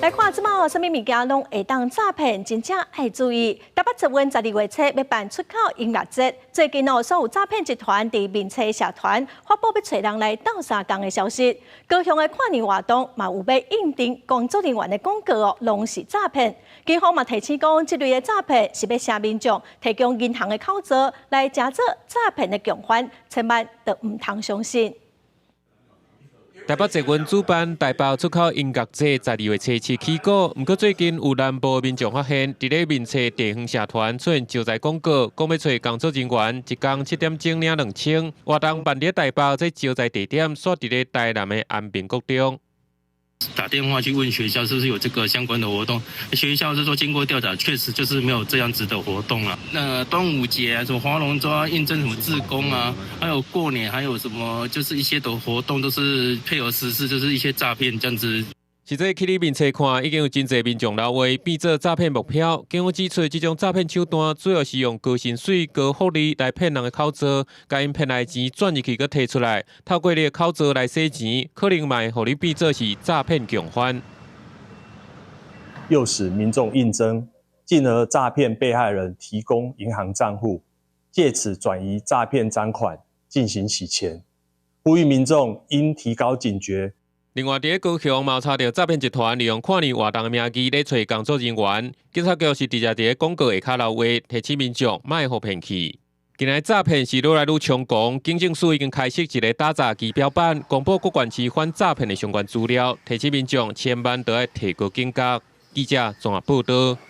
來看這擺啥物物件攏會當詐騙，真正愛注意。台北捷運12月初欲辦出口音樂節，最近哦，所有詐騙集團佇面冊社團發布欲揣人來鬥相共的消息。高雄的跨年活動嘛有欲應徵工作人員的廣告哦，攏是詐騙。警方嘛提醒講，這類的詐騙是欲挾民眾提供銀行的口座來成做詐騙的共犯，千萬著毋通相信。台北捷運主辦台北出口音樂節12月初七起鼓，毋過最近有南部民眾發現，佇咧面冊地方社團出現招才廣告，講欲揣工作人員，一工7點鐘領2000，活動辦佇台北，這招才地點煞佇咧台南的安平國中。打電話去問學校是不是有這個相關的活動，學校是說經過調查，確實就是沒有這樣子的活動啊。那端午節啊，什麼划龍舟啊，應徵什麼志工啊，還有過年，還有什麼就是一些的活動，都是配合時事，就是一些詐騙這樣子。實際去你面冊看，已經有真濟民眾留話變做詐騙目標。警方指出，這種詐騙手段主要是用高薪水、高福利來騙人的口座，共𪜶騙來錢轉入去，閣提出來，透過你的口座來洗錢，可能嘛會予你變做是詐騙共犯。誘使民眾應徵，進而詐騙被害人提供銀行賬戶，借此轉移詐騙贓款進行洗錢。呼籲民眾應提高警覺。另外，佇咧高雄嘛查著詐騙集團利用跨年活動的名義咧揣工作人員，警察局是直接佇咧廣告下跤留話，提醒民眾莫予騙去。近來詐騙是愈來愈猖狂，警政署已經開設一个打詐儀表板，公布各縣市反詐騙的相關資料，提醒民眾千萬著愛提高警覺。記者綜合報導。